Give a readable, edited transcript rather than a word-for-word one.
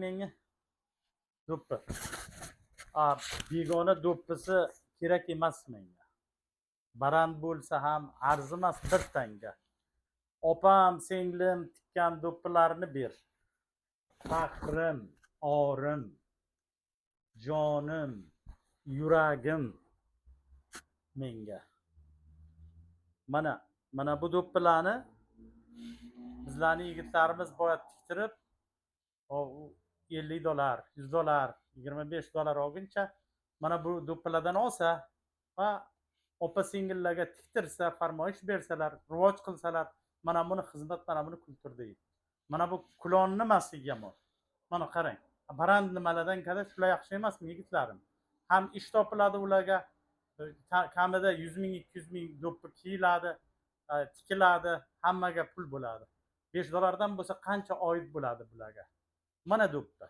Menga do'ppi. A, begona do'ppisi kerak emas menga, baland bo'lsa ham arzimas bir tanga. Opam, singlim tikkan do'ppilarni ber. Faxrim, orim, jonim, yuragim menga. Mana bu do'ppilarni bizlarni yigitlarimiz boya tiktirib, 50 dollar, 100 dollar, 25 dollar olguncha, mana bu do'ppilardan olsa va opa singillarga tiktirsa, farmoyish bersalar, rivoj qilsalar, mana buni xizmat, mana buni kultur deydi. Mana bu klon nimasi yomon? Mana qarang, brend nimalardan kada shular yaxshi emasmi, yigitlarim? Ham ish topiladi ularga, kamida 100 000, 200 000 do'ppi kiyiladi, tikiladi, hammaga pul bo'ladi. 5 dollardan bo'lsa, qancha oid bo'ladi bularga? Mana do'ppi.